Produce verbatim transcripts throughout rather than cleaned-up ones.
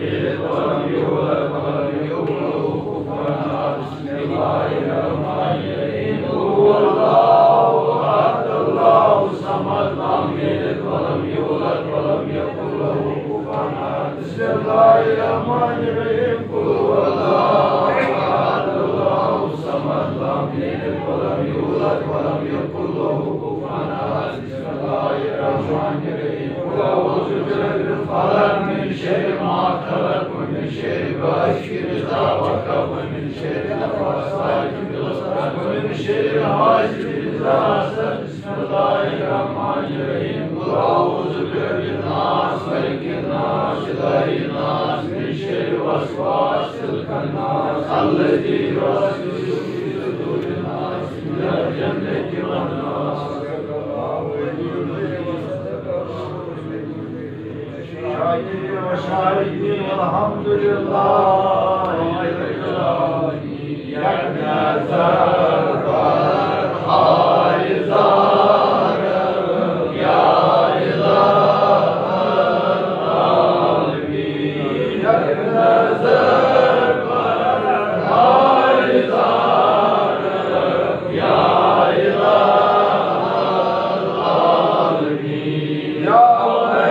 يلد ولم يولد ولم يكن له كفوا أحد. بسم الله الرحمن الرحيم. قل هو الله أحد، الله الصمد، لم يلد ولم يولد ولم يكن له كفوا أحد. بسم الله الرحمن الرحيم. قل هو الله أحد، الله الصمد، لم يلد ولم يولد ولم يكن له كفوا أحد. بسم الله الرحمن الرحيم. قل أعوذ برب الفلق، من شر ما خلق، ومن شر غاسق إذا وقب، ومن شر النفاثات في العقد، ومن شر حاسد إذا حسد. بسم الله الرحمن الرحيم. قل أعوذ برب الناس، ملك الناس، إله الناس، من شر الوسواس الخناس، الذي يوسوس في صدور الناس، من الجنة والناس. شاكرين وشاهدين والحمد لله رب العالمين. يا نزار الحال زار، يا إله العالمين. يا نزار الحال زار، يا إله العالمين. يا حي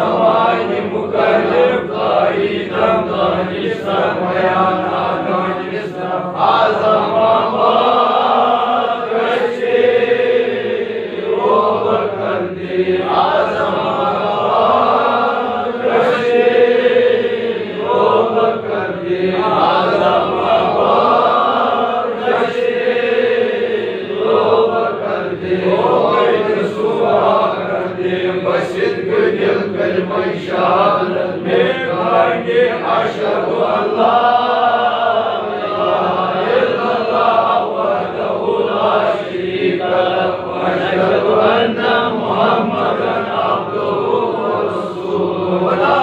زمانہِ مُکلِف تاییٖدم دانِش تہٕ بیاناتن اعظم آباد کشمیر، او بکر دی اعظم آباد کشمیر، او بکر دی اعظم آباد کشمیر، او بکر دی، او بکر دی، بسط دل کلمہ شہادت میں کھانگے، اشہد ان لا الہ الا اللہ وحدہ لا شریک لہ، واشہد ان محمدا عبدہ ورسولہ۔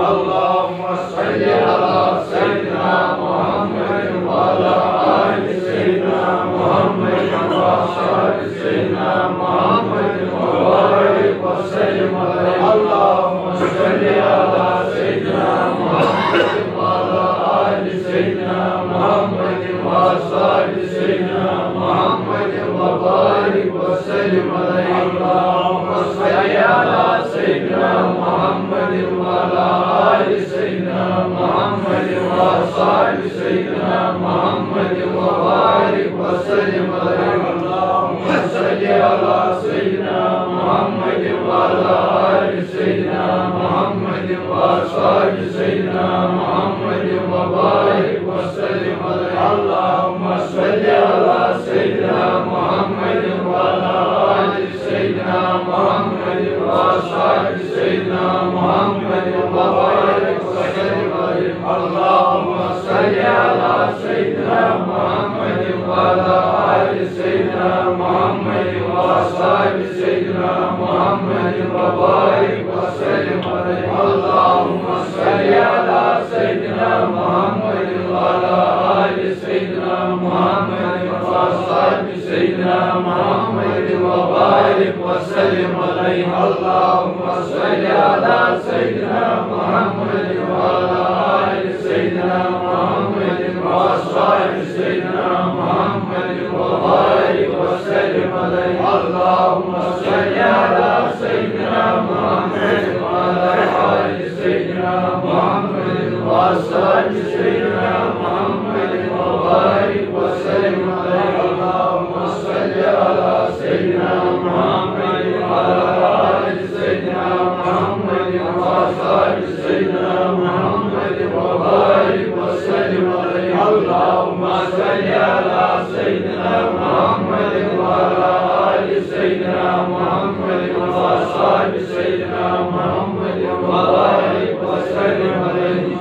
اللهم صل على سيدنا محمد وعلى آل سيدنا محمد وأصحاب سيدنا محمد وبارك وسلم عليه. اللهم صل على سيدنا محمد وعلى آل سيدنا محمد وأصحاب سيدنا محمد وبارك وسلم عليه. اللهم صل على سيدنا محمد وعلى آل سيدنا محمد وأصحاب سيدنا محمد وبارك وسلم عليه. اللهم صل على سيدنا محمد وعلى آل سيدنا محمد وأصحاب سيدنا محمد وبارك وسلم عليه. اللهم صل على سيدنا محمد وعلى آل سيدنا محمد وأصحاب سيدنا محمد وبارك وسلم عليه. اللهم صل على سيدنا محمد وعلى آل سيدنا محمد وأصحاب سيدنا محمد وبارك وسلم عليه. اللهم صل على سيدنا محمد وعلى آل سيدنا محمد وأصحاب سيدنا محمد وبارك وسلم عليه. اللهم صل على سيدنا محمد وعلى آل سيدنا محمد وأصحاب سيدنا محمد وبارك وسلم عليه. اللهم صل على سيدنا محمد وعلى آل سيدنا محمد وأصحاب سيدنا محمد وبارك وسلم عليه. اللهم صل على سيدنا محمد وعلى آل سيدنا محمد وأصحاب سيدنا محمد وبارك وسلم عليه. اللهم صل على سيدنا محمد وعلى آل سيدنا محمد وأصحاب سيدنا محمد وبارك وسلم عليه.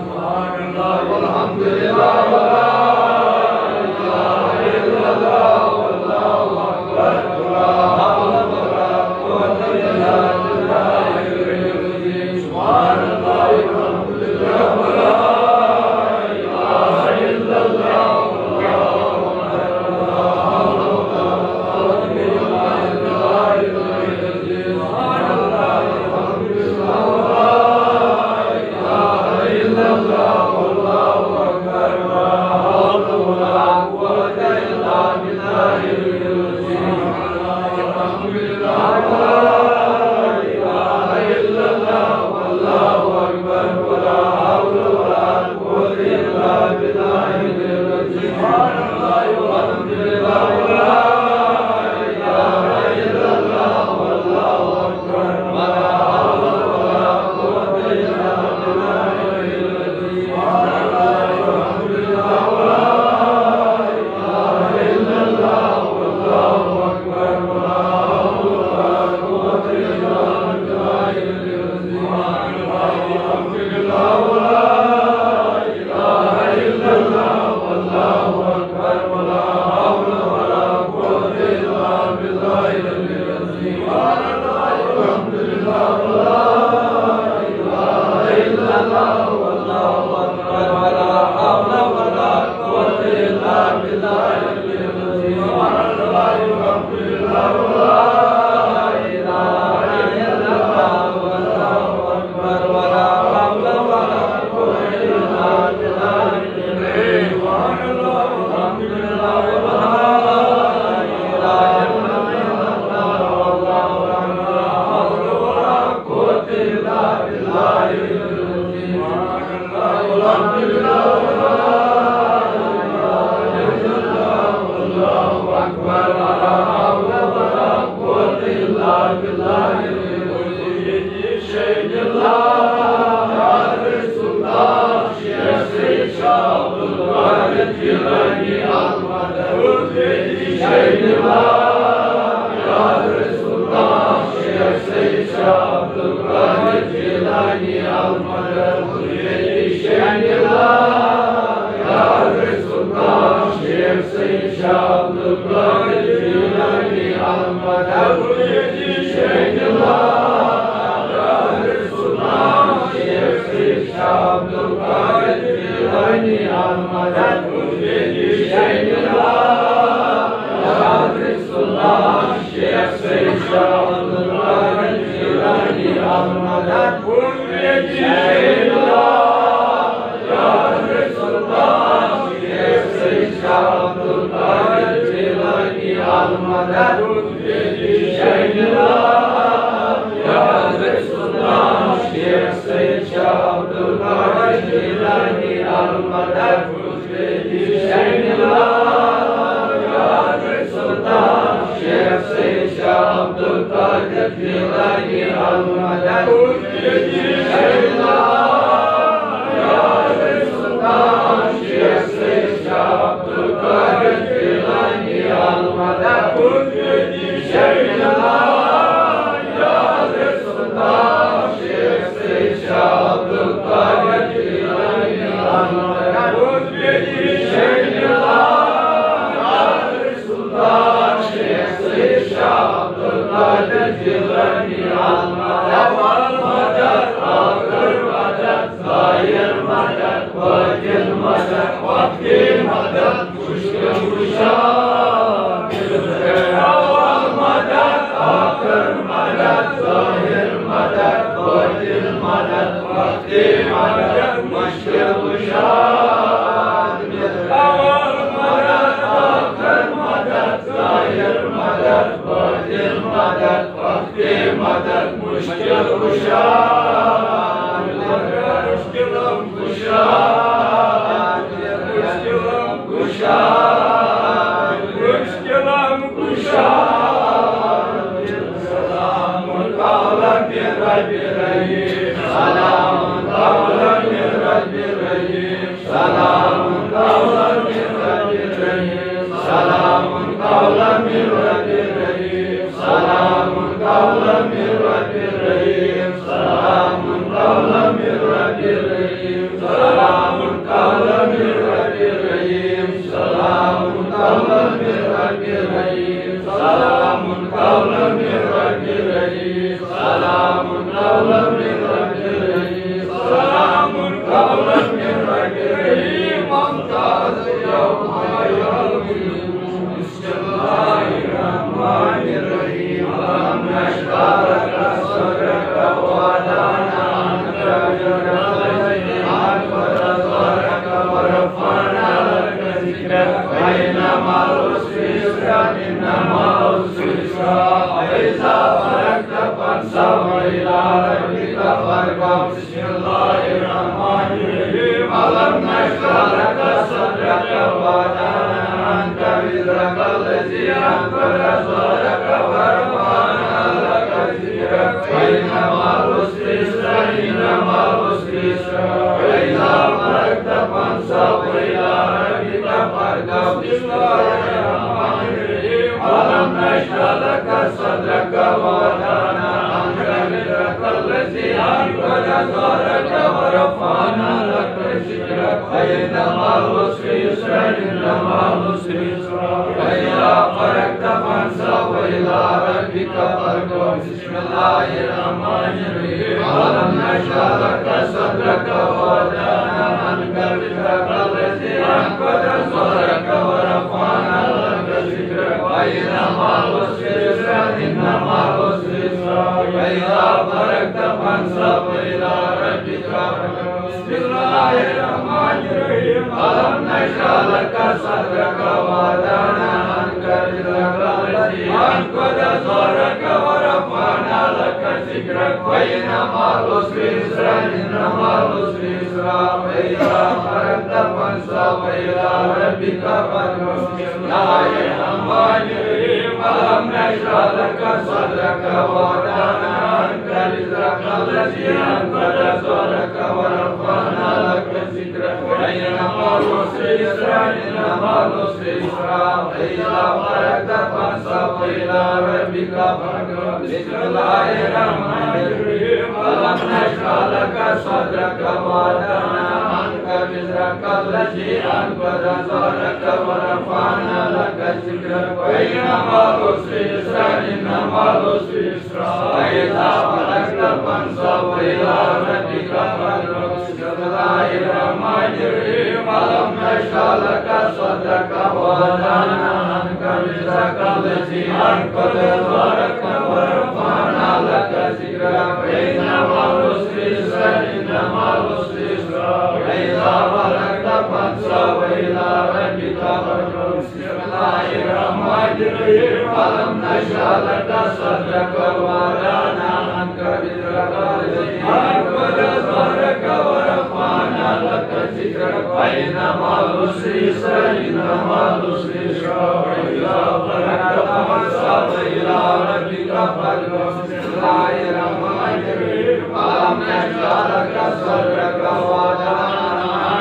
العسر يسرا، إن مع العسر يسرا، فإذا فرغت فانصب وإلى ربك فارغب. بسم الله الرحمن الرحيم. ألم نشرح لك صدرك ووضعنا عنك وزرك الذي أنقض ظهرك ورفعنا لك ذكرك، فإن مع العسر يسرا، إن مع العسر يسرا، فإذا فرغت فانصب وإلى ربك فارغب. بسم الله الرحمن الرحيم. ألم نشرح لك صدرك ووضعنا عنك وزرك الذي أنقض ظهرك ورفعنا لك ذكرك، فإن مع العسر يسرا، إن مع العسر يسرا، فإذا فرغت فانصب وإلى ربك فارغب. بسم الله الرحمن الرحيم. ألم نشرح لك صدرك ووضعنا عنك وزرك الذي أنقض ظهرك ورفعنا لك ذكرك، فإن مع العسر يسرا، إن مع العسر يسرا، فإذا فرغت فانصب وإلى ربك فارغب. بسم الله الرحمن الرحيم. ألم نشرح لك صدرك ووضعنا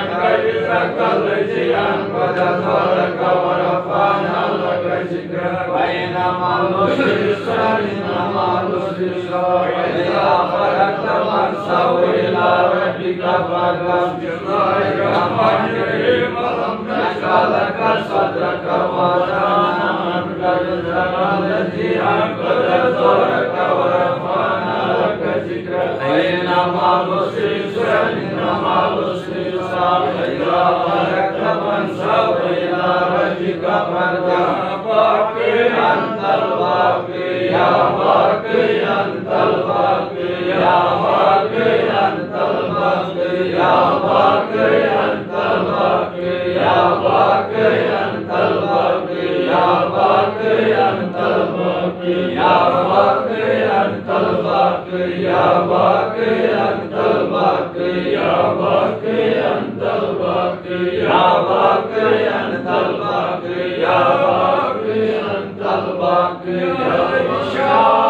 عنك وزرك الذي أنقض ظهرك ورفعنا لك ذكرك، فإن مع العسر يسرا، إن مع العسر يسرا، فإذا فرغت فانصب وإلى ربك فارغب. بسم الله الرحمن الرحيم. ألم نشرح لك صدرك ووضعنا عنك وزرك الذي أنقض ظهرك ورفعنا لك ذكرك، فإن مع العسر يسرا، إن مع العسر يسرا، فإذا فرغت فانصب وإلى ربك فارغب. يا باقي أنت الباقي، يا باقي أنت الباقي، يا باقي أنت الباقي، يا باقي أنت الباقي، يا باقي أنت الباقي، يا باقي أنت الباقي، يا باقي أنت الباقي، يا باقي أنت الباقي، يا باقي أنت الباقي، يا باقي أنت الباقي، يا باقي أنت الباقي، يا هشام.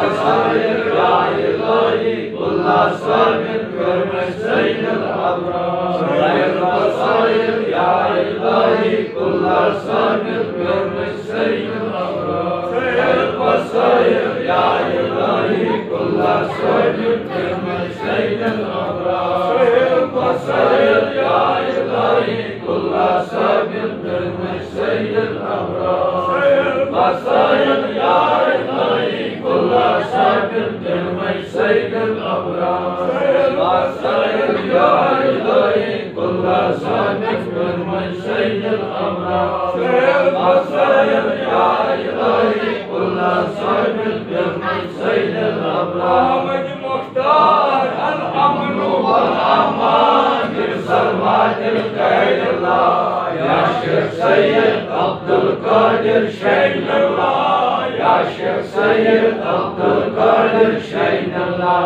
بصائر يا إلهي كل صابر كرمش سيد الأبرار. خير بصائر يا إلهي كل صابر كرمش سيد الأبرار. خير بصائر يا إلهي كل صابر كرمش سيد الأبرار. خير بصائر يا إلهي كل صابر كرمش سيد الأبرار. خير بصائر يا إلهي كل صابر كرمش سيد الأبرار. خير بصائر يا إلهي كل صابر كرمش سيد الأبرار. خير بصائر يا إلهي كل صابر كرمش سيد الأبرار. محمد مختار الأمن والأمان من ثروات الخير الله. يا شيخ سيد عبد القادر شين الله. يا شيخ سيد عبد القادر شين الله.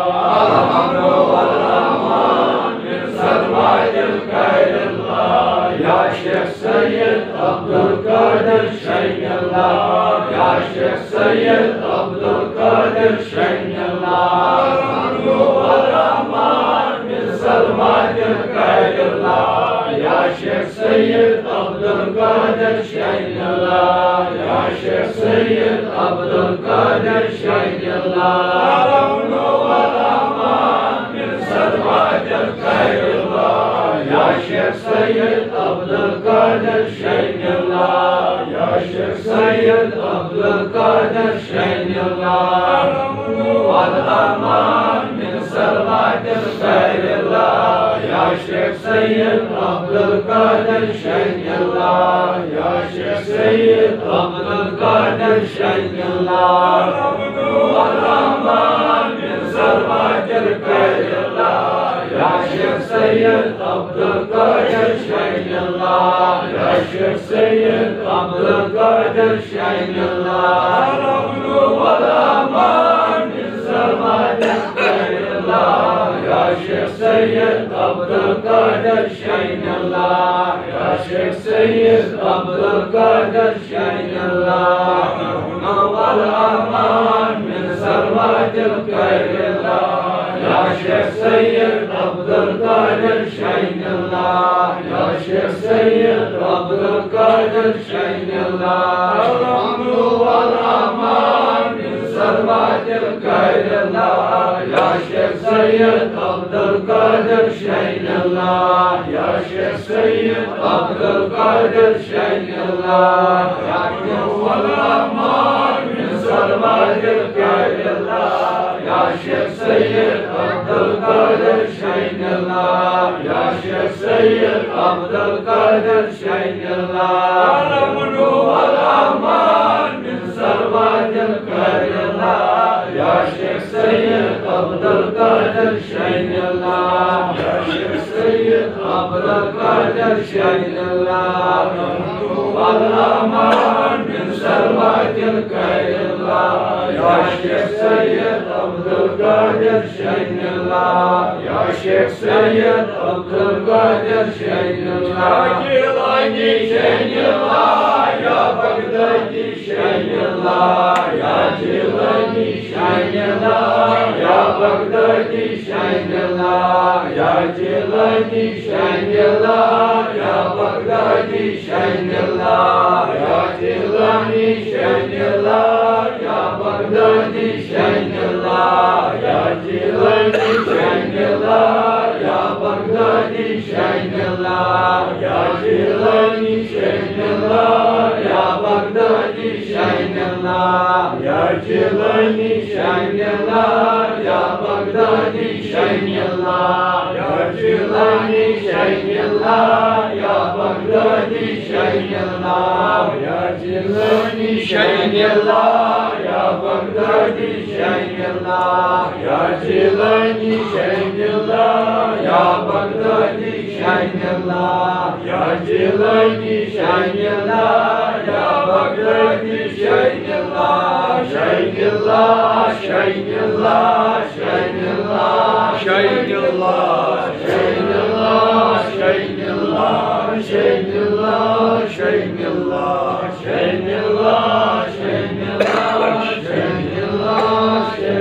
الأمن والأمان من ثروات الخير الله. يا شيخ سيد عبد القادر شين الله. يا شيخ سيد عبد القادر شين الله. الأمن والأمان من ثروات الخير الله. يا شيخ سيد عبد القادر شين الله. يا شيخ سيد عبد القادر شين الله. الأمن والأمان من ثروات الخير الله. يا شيخ سيد عبد القادر شين الله. يا شيخ سيد عبد القادر شين الله. الأمن والأمان من ثروات الخير الله. يا شيخ سيد عبد القادر شين الله. يا شيخ سيد عبد القادر شين الله. الأمن والأمان من ثروات الخير الله. يا شيخ سيد عبد القادر شين الله. يا شيخ سيد عبد القادر شين الله. الأمن والأمان من ثروات الخير الله. يا شيخ سيد عبد القادر شين الله. يا شيخ سيد عبد القادر شين الله. الأمن والأمان من ثروات الخير الله. يا شيخ سيد عبد القادر شين الله. يا شيخ سيد عبد القادر شين الله. الأمن والأمان من ثروات الخير الله. يا شيخ سيد عبد القادر شين الله. يا شيخ سيد عبد القادر شين الله. يا شيخ والأمان من ثروات الخير الله. يا شيخ سيد عبد القادر شين الله. يا شيخ سيد عبد القادر شين الله. الأمن والأمان من ثروات الخير الله. يا شيخ سيد عبد القادر شين الله. يا شيخ سيد عبد القادر شين الله. الأمن والأمان من ثروات الخير الله. يا شيخ سيد عبد القادر شين الله. يا شيخ سيد عبد القادر شين الله. يا جيلاني شين الله. يا بغدادي شين الله. يا جيلاني شين الله. يا بغدادي شين الله. يا جيلاني شين الله. يا بغدادي شين الله. يا جيلاني شين الله. يا بغدادي شين الله. يا جيلاني شين الله. يا بغدادي شين الله. يا جيلاني شين الله. يا بغدادي شين الله. يا جيلاني شين الله. يا بغدادي شين الله. يا جيلاني شين الله. يا بغدادي شين الله. يا جيلاني شين الله. يا بغدادي شين الله. يا جيلاني شين الله. يا بغدادي شين الله. يا جيلاني شين الله. يا بغدادي شين الله. شين الله. شين الله. شين الله. شين الله. شين الله. شين الله. شين الله. شين الله. شين الله. شين الله. شين الله.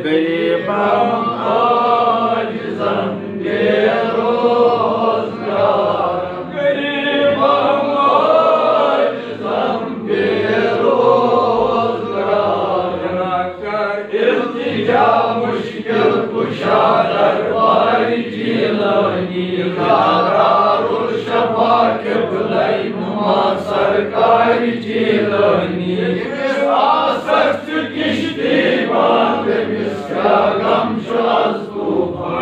غریبم عاجزم بے روزگارم، غریبم عاجزم بے روزگارم، التجا مشکل کشا دربار جیلانی، دارالشفا قبلہ نما سرکار جیلانی، آسک چو کشتی بند مس کیا غم چو از طوفان۔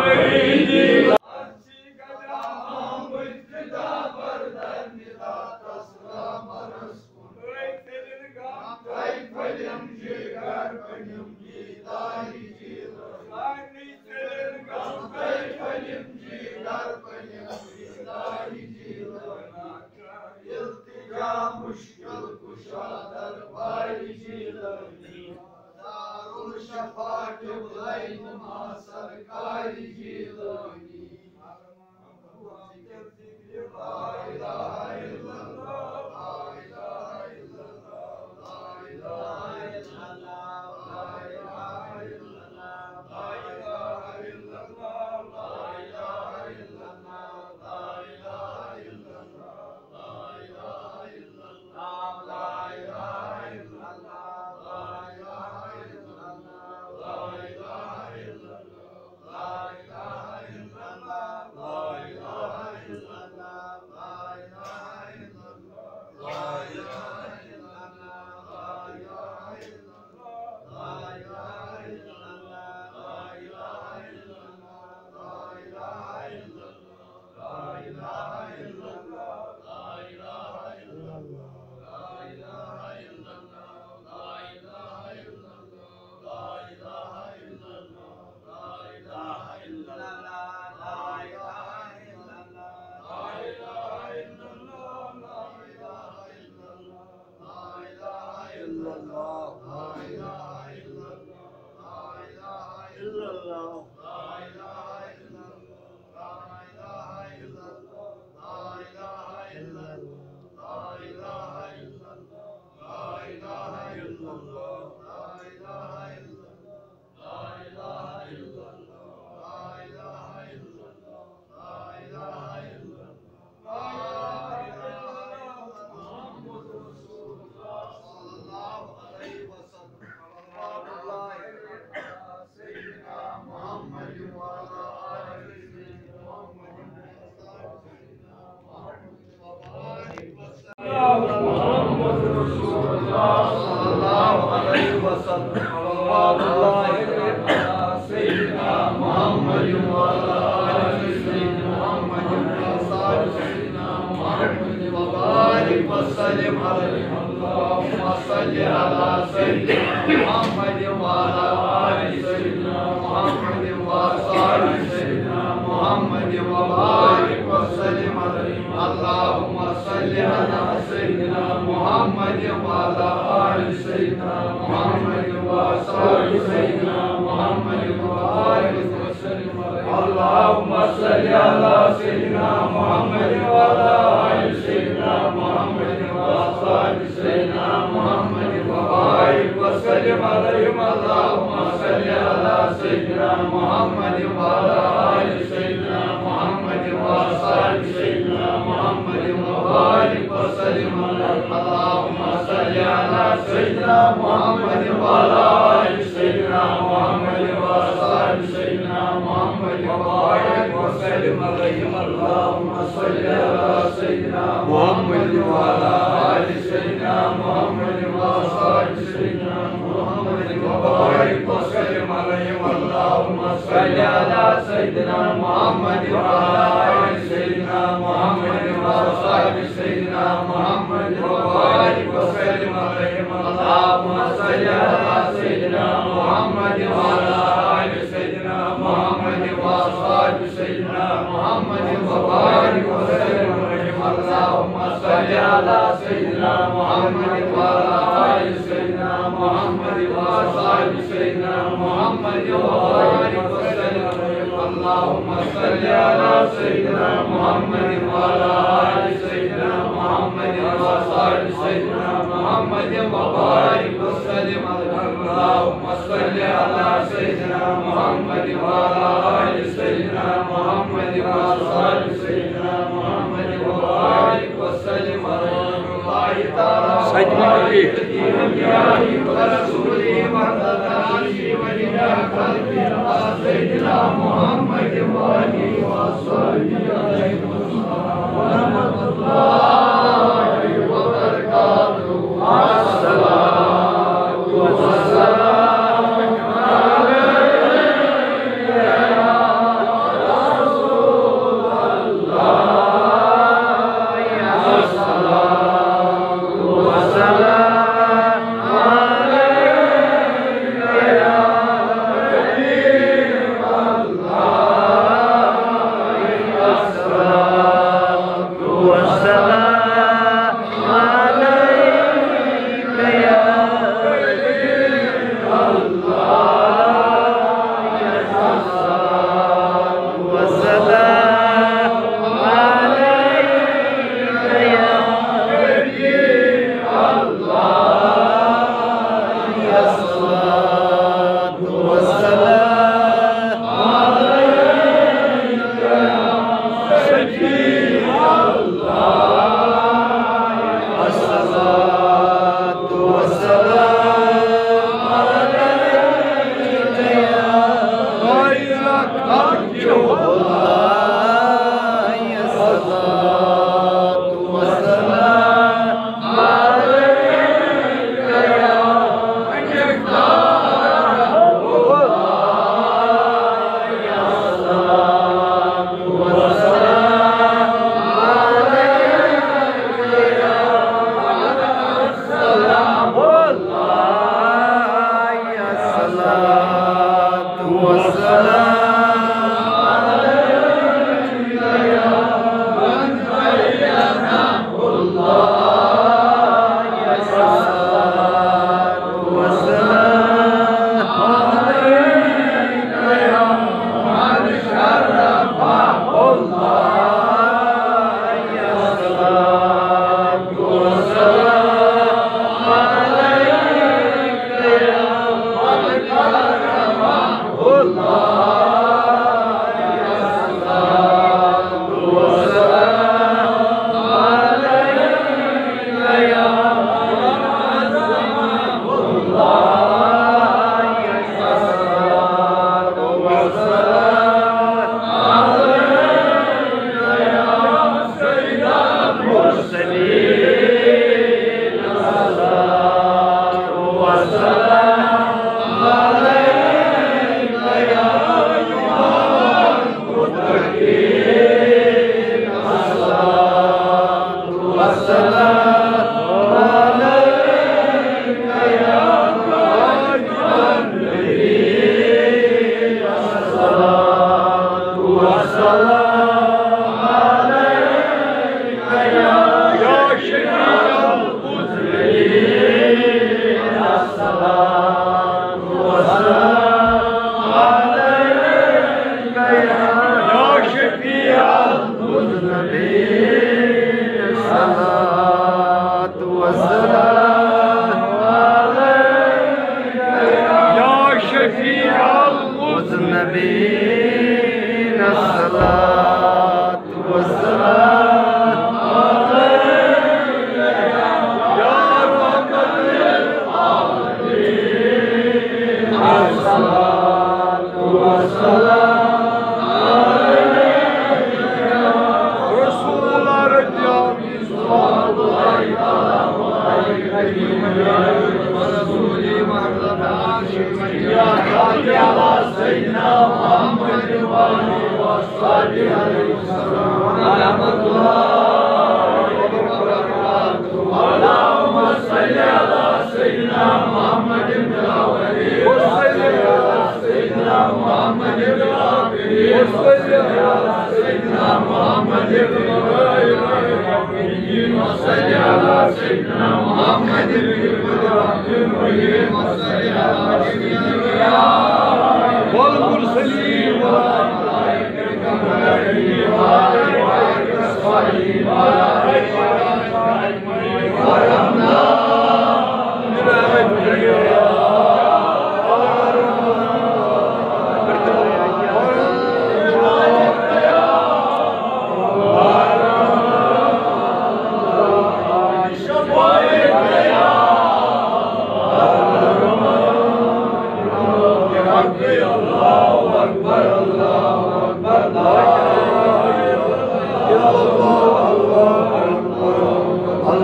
التجا مشکل کشا دربار جیلانی، دارالشفا قبلہ نما سرکار جیلانی۔ لا الہ الا اللہ، لا الہ الا اللہ، لا الہ الا اللہ، لا الہ الا اللہ، لا الہ الا اللہ، لا الہ الا اللہ، لا الہ الا اللہ۔ اللهم صل على سيدنا محمد وعلى آل سيدنا محمد وأصحاب سيدنا محمد وبارك وسلم عليهم. اللهم صل على سيدنا محمد وعلى آل سيدنا محمد وأصحاب سيدنا محمد وبارك وسلم عليهم. اللهم صل على سيدنا محمد وعلى آل سيدنا محمد وأصحاب سيدنا محمد وبارك وسلم عليهم. اللهم صل على سيدنا محمد وعلى آل سيدنا محمد وأصحاب سيدنا محمد وبارك وسلم عليهم. اللهم صل على سيدنا محمد وعلى آل سيدنا محمد وأصحاب سيدنا محمد وبارك وسلم عليهم. اللهم صل على سيدنا محمد وعلى آل سيدنا محمد وأصحاب سيدنا محمد وبارك وسلم عليهم. اللهم صل على سيدنا محمد وعلى آل سيدنا محمد وأصحاب سيدنا محمد وبارك وسلم عليهم. اللهم صل على سيدنا محمد وعلى آل سيدنا محمد وأصحاب سيدنا محمد وبارك وسلم عليهم. اللهم صل على سيدنا محمد وعلى آل سيدنا محمد وأصحاب سيدنا محمد وبارك وسلم عليهم. اللهم صل على سيدنا محمد وعلى آل سيدنا محمد وأصحاب سيدنا محمد وبارك وسلم عليهم. اللهم صل على سيدنا محمد وعلى آل سيدنا محمد وأصحاب سيدنا محمد وبارك وسلم ورحمة الله تعالى وبركاته. سيدنا محمد وآله وأصحابه أجمعين. ورحمة الله وبركاته. الصلاة والسلام عليك يا رسول الله. الصلاة والسلام عليك يا حبيب الله. الصلاة والسلام عليك يا حبيب الله. الصلاة والسلام عليك يا حبيب الله. الصلاة والسلام عليك يا شفيع الله. الصلاة والسلام عليك يا خير خلق الله. الصلاة والسلام عليك يا مفتاح الله. الصلاة والسلام عليك يا سلام الله. الصلاة والسلام عليك يا من خيرنا الله. الصلاة والسلام عليك يا من شرف الله. الصلاة والسلام عليك يا من كرم الله. الصلاة والسلام عليك يا من عظمه الله. الصلاة والسلام عليك يا سيد المرسلين. الصلاة والسلام عليك يا إمام المتقين. الصلاة والسلام عليك يا خاتم النبيين. الصلاة والسلام عليك يا شفيع المذنبين. الصلاة والسلام عليك يا شفيع المذنبين. الصلاة والسلام عليك يا شفيع المذنبين. الصلاة والسلام عليك يا رحمة للعالمين. الصلاة والسلام عليك يا رسول الله. سيدنا محمد وآله وصحبه عليه السلام ورحمة الله وبركاته. اللهم صل على سيدنا محمد وسلم على سيدنا محمد وسلم على سيدنا محمد وصل على سيدنا محمد والمرسلين وعلى آله وصحبه وسلم.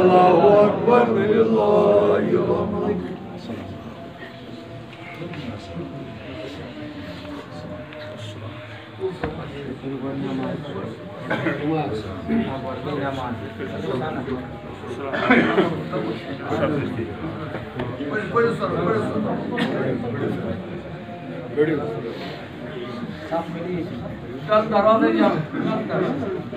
الله أكبر، لله الحمد.